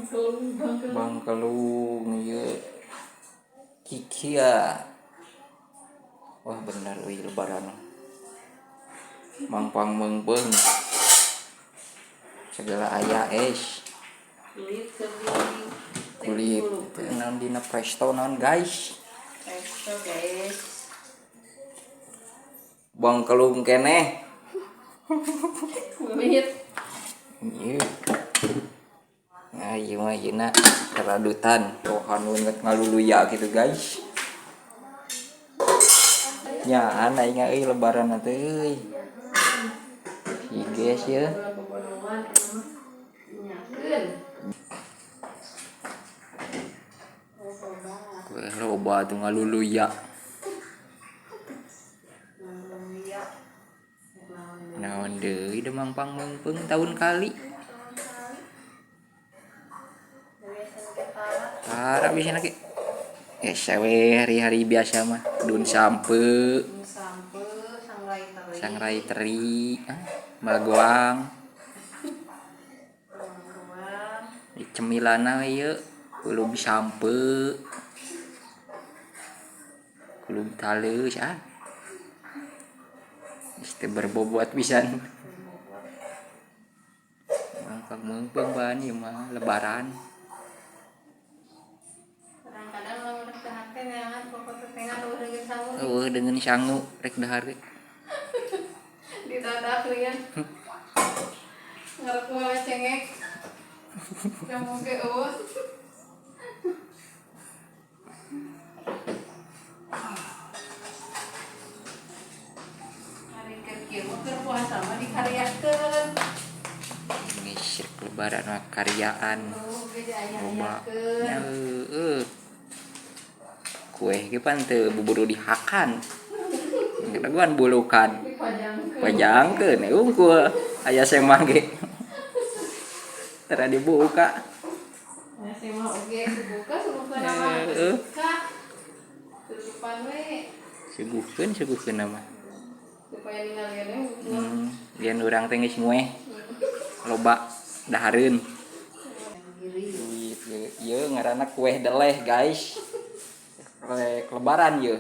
Bangkelung. Bangkelung ieu. Kikia. Wah bener euy lebaran. Mangpang meungpeung. Segala aya es. Kulit kebi. Kulit naon dina presto naon guys. Presto guys. Bangkelung keneh. Kulit. Ieu. Nah, ieu mah yeuna keradutan. Oh, anu ngaluluya gitu guys. Nya aing euy lebaran teh euy. Si guys ya. Kue loba tuh ngaluluya. Naon deui demang pangmeungpeung tahun kali. Tara bisa lagi. Sawe hari-hari biasa mah dun sampe, sangrai teri, malagoang. Cemilana ieu kulub sampe. Kulub taleus ah. Geus teu berbobot pisan. Mangpang meungpeung ban ieu mah lebaran. Kadang-kadang lamun rek dahar teh neangan pokok tetengan eueuh deungeun sangu. Eueuh deungeun sangu rek dahar ge. Ditadak lian. Ngarep wae cengek. Kamu ge eueuh. Hari keur kieu mah keur puasa mah dikaryakeun. Geus rek lebaran mah karyaan. Oh, ge Loba. diayah-ayakeun. Nya heueuh. Kue ge pan teu buburu dihakan. Gedeguan bulukan. Dipajangkeun. Pajangkeun unggul. Aya semah ge. Tara dibuka. Ya semah oge suguhkeun suguhkeun nama. Heeh. Buka. Tutupan we. Suguhkeun suguhkeun nama. Supaya ningalieun we. Lian urang teh geus ngueh. Loba dahareun. Duit ieu ngaranna kue deleh guys. Rek lebaran ieu.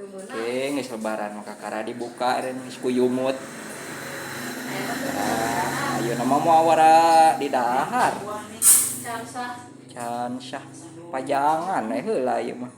Oke, geus lebaran maka kara dibuka dan geus kuyumut. Nah, ayeuna mah moal wara di dahar. Can sah. Can sah. Pajangan heula ieu mah.